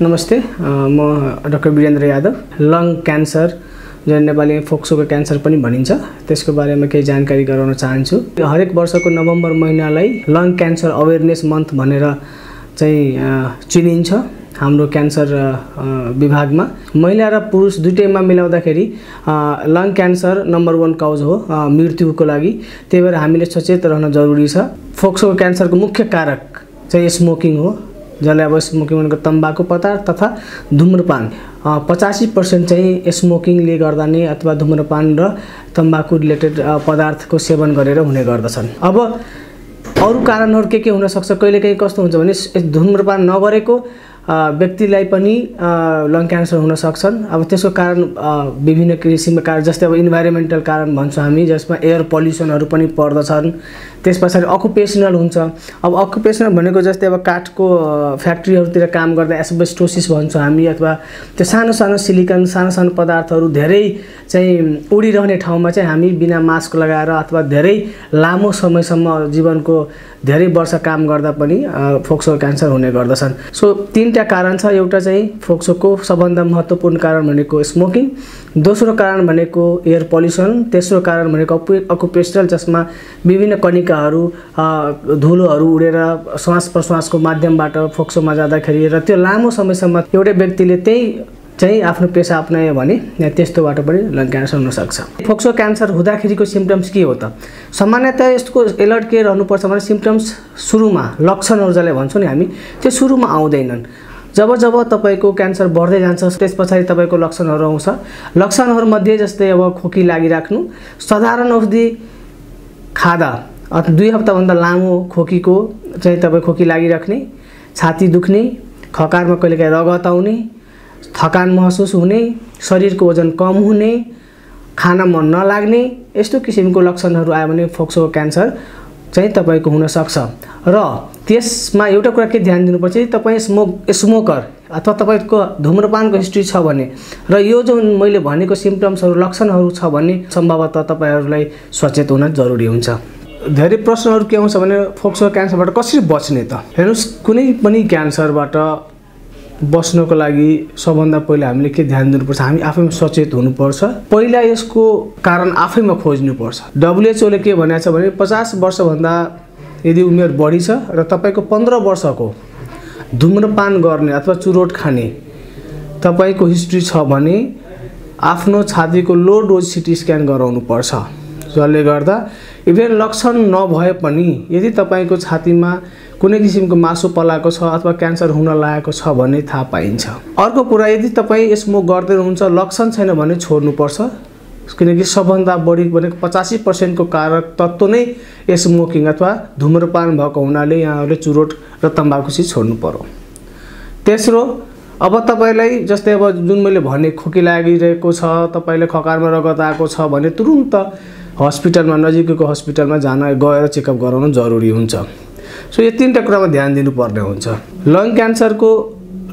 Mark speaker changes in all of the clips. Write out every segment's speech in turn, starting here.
Speaker 1: नमस्ते, म doctor Birendra Yadav. Lung cancer जुन नेपालीमा फोक्सोको क्यान्सर पनि भनिन्छ त्यसको बारेमा केही जानकारी गराउन चाहन्छु। हरेक वर्षको नभेम्बर महिनालाई लङ क्यान्सर अवेरनेस मन्थ भनेर चाहिँ चिनिन्छ हाम्रो क्यान्सर विभागमा। महिला र पुरुष दुईटैमा मिलाउँदाखेरि लङ क्यान्सर नम्बर 1 काउज हो मृत्युको लागि। त्यही भएर हामीले सचेत रहन जरुरी छ। फोक्सोको क्यान्सरको मुख्य कारक चाहिँ स्मोकिङ हो, जसलाई अब स्मोकिङ भनेको तम्बाकु पदार्थ तथा धूम्रपान। 85% चाहिँ स्मोकिङले गर्दा नै अथवा धूम्रपान र तम्बाकु रिलेटेड पदार्थको सेवन गरेर हुने गर्दछन्। अब अरू कारणहरू के हुन सक्छ, कहिलेकाहीँ कस्तो हुन्छ भने धूम्रपान नगरेको व्यक्तिलाई पनि लङ क्यान्सर हुन सक्छन्। अब त्यसको कारण विभिन्न किसिमका कारण, जस्तै अब इन्भाइरोमेन्टल कारण भन्छौँ हामी, जसमा एयर पल्युसनहरू पनि पर्दछन्। त्यस पछाडि अकुपेसनल हुन्छ। अब अकुपेसनल भनेको जस्तै अब काठको फ्याक्ट्रीहरूतिर काम गर्दा एस्बेस्टोसिस भन्छौँ हामी, अथवा त्यो सानो सानो सिलिकन सानो पदार्थहरू धेरै चाहिँ उडिरहने ठाउँमा चाहिँ हामी बिना मास्क लगाएर अथवा धेरै लामो समयसम्म जीवनको धेरै वर्ष काम गर्दा पनि फोक्सो क्यान्सर हुने गर्दछन्। सो 3टा कारण छ। एउटा चाहिँ फोक्सोको सबभन्दा महत्त्वपूर्ण कारण भनेको स्मोकिङ, दोस्रो कारण भनेको एयर पल्युसन, तेस्रो कारण भनेको अकुपेसनल, जसमा विभिन्न कणिकाहरू धुलोहरू उडेर श्वास प्रश्वासको माध्यमबाट फोक्सोमा जाँदाखेरि र त्यो लामो समयसम्म एउटै व्यक्तिले त्यही चाहिँ आफ्नो पेसा अपनायो भने त्यस्तोबाट पनि लङ क्यान्सर हुनसक्छ। फोक्सो क्यान्सर हुँदाखेरिको सिम्पटम्स के हो त? सामान्यतया यसको एलर्ट के रहनुपर्छ भने सिम्पटम्स सुरुमा लक्षणहरू जसलाई भन्छौँ नि हामी, त्यो सुरुमा आउँदैनन्। जब तपाईँको क्यान्सर बढ्दै जान्छ त्यस पछाडि तपाईँको लक्षणहरू आउँछ। लक्षणहरूमध्ये जस्तै अब खोकी लागिराख्नु, साधारण औषधि खाँदा 2 हप्ताभन्दा लामो खोकीको चाहिँ तपाईँ खोकी लागिराख्ने, छाती दुख्ने, खकारमा कहिलेकाहीँ रगत आउने, थकान महसुस हुने, शरीरको वजन कम हुने, खाना मन नलाग्ने, यस्तो किसिमको लक्षणहरू आयो भने फोक्सो क्यान्सर चाहिँ तपाईँको हुनसक्छ। र त्यसमा एउटा कुरा के ध्यान दिनुपर्छ, तपाईँ स्मोकर अथवा तपाईँको धूम्रपानको हिस्ट्री छ भने र यो जुन मैले भनेको सिम्पटम्सहरू लक्षणहरू छ भने सम्भवतः तपाईँहरूलाई सचेत हुन जरुरी हुन्छ। धेरै प्रश्नहरू के आउँछ भने फोक्सो क्यान्सरबाट कसरी बच्ने त? हेर्नुहोस्, कुनै पनि क्यान्सरबाट बच्नको लागि सबभन्दा पहिला हामीले के ध्यान दिनुपर्छ, हामी आफैमा सचेत हुनुपर्छ। पहिला यसको कारण आफैमा खोज्नुपर्छ। WHO ले के भनेको छ भने 50 वर्षभन्दा यदि उमेर बढी छ र तपाईँको 15 वर्षको धूम्रपान गर्ने अथवा चुरोट खाने तपाईँको हिस्ट्री छ भने आफ्नो छातीको लो डोज सिटी स्क्यान गराउनुपर्छ। जसले गर्दा इभन लक्षण नभए पनि यदि तपाईँको छातीमा कुनै किसिमको मासु पलाएको छ अथवा क्यान्सर हुन लागेको छ भने थाहा पाइन्छ। अर्को कुरा, यदि तपाईँ स्मोक गर्दै हुनुहुन्छ लक्षण छैन भने छोड्नुपर्छ, किनकि सबभन्दा बढी भनेको 85% को कारक तत्त्व नै स्मोकिङ अथवा धूम्रपान भएको हुनाले यहाँहरूले चुरोट र तम्बाकु चाहिँ छोड्नु पर्यो। तेस्रो, अब तपाईँलाई जस्तै अब जुन मैले भने खोकी लागिरहेको छ, तपाईँले खकारमा रगत आएको छ भने तुरुन्त हस्पिटलमा, नजिकैको हस्पिटलमा गएर चेकअप गराउनु जरुरी हुन्छ। सो यो 3टा कुरामा ध्यान दिनुपर्ने हुन्छ। लङ क्यान्सरको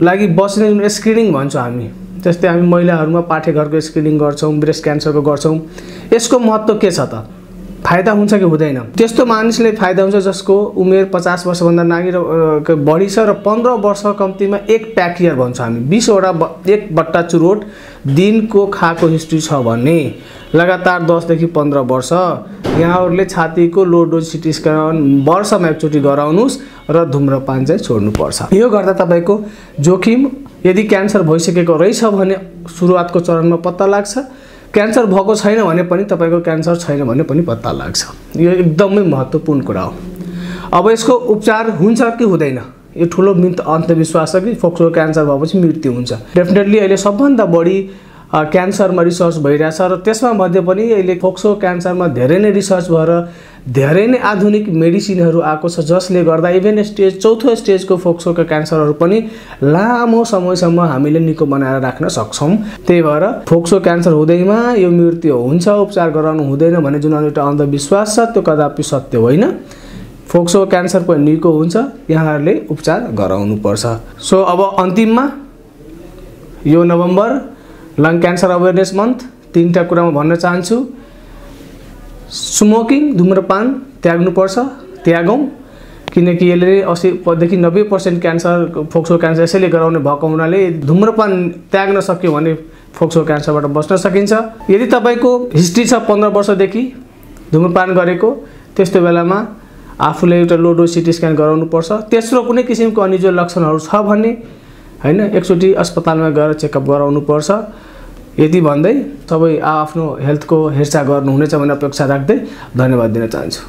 Speaker 1: लागि बच्ने जुन स्क्रिनिङ भन्छौँ हामी, जस्तै हामी महिलाहरूमा पाठेघरको स्क्रिनिङ गर्छौँ, ब्रेस्ट क्यान्सरको गर्छौँ। यसको महत्त्व के छ त? फाइदा हुन्छ कि हुँदैन? त्यस्तो मानिसले फाइदा हुन्छ जसको उमेर 50 वर्षभन्दा नाघी र बढी छ र 15 वर्ष कम्तीमा 1 प्याक इयर भन्छौँ हामी, 20 वटा 1 बट्टा चुरोट दिनको खाएको हिस्ट्री छ भने लगातार 10 देखि 15 वर्ष यहाँहरूले छातीको लो डोज सिटी स्क्यान वर्षमा एकचोटि गराउनुहोस् र धूम्रपान चाहिँ छोड्नुपर्छ। यो गर्दा तपाईँको जोखिम यदि क्यान्सर भइसकेको रहेछ भने सुरुवातको चरणमा पत्ता लाग्छ, क्यान्सर भएको छैन भने पनि तपाईँको क्यान्सर छैन भने पनि पत्ता लाग्छ। यो एकदमै महत्त्वपूर्ण कुरा हो। अब यसको उपचार हुन्छ कि हुँदैन, यो ठुलो मिथ अन्धविश्वास छ कि फोक्सो क्यान्सर भएपछि मृत्यु हुन्छ। डेफिनेटली अहिले सबभन्दा बढी क्यान्सरमा रिसर्च भइरहेछ र त्यसमा मध्ये पनि अहिले फोक्सो क्यान्सरमा धेरै नै रिसर्च भएर धेरै नै आधुनिक मेडिसिनहरू आएको छ, जसले गर्दा इभन चौथो स्टेजको फोक्सोको क्यान्सरहरू पनि लामो समयसम्म हामीले निको बनाएर राख्न सक्छौँ। त्यही भएर फोक्सो क्यान्सर हुँदैमा यो मृत्यु हुन्छ, उपचार गराउनु हुँदैन भन्ने जुन एउटा अन्धविश्वास छ त्यो कदापि सत्य होइन। फोक्सो क्यान्सर पनि निको हुन्छ, यहाँहरूले उपचार गराउनुपर्छ। सो अब अन्तिममा यो November lung cancer awareness month 3टा कुरामा भन्न चाहन्छु। स्मोकिङ धूम्रपान त्याग्नुपर्छ, त्यागौँ। किनकि यसले 80 देखि 90% क्यान्सर फोक्सो क्यान्सर यसैले गराउने भएको हुनाले धुम्रपान त्याग्न सक्यो भने फोक्सो क्यान्सरबाट बच्न सकिन्छ। यदि तपाईको हिस्ट्री छ 15 वर्षदेखि धुम्रपान गरेको, त्यस्तो बेलामा आफूले एउटा लो डोज सिटी स्क्यान गराउनुपर्छ। तेस्रो कुनै किसिमको अनिजुअल लक्षणहरू छ भने हैन एकचोटि अस्पतालमा गएर चेकअप गराउनुपर्छ। यदि भन्दै सबै आफ्नो हेल्थको हेरचाह गर्नुहुनेछ भन्ने अपेक्षा राख्दै धन्यवाद दिन चाहन्छु।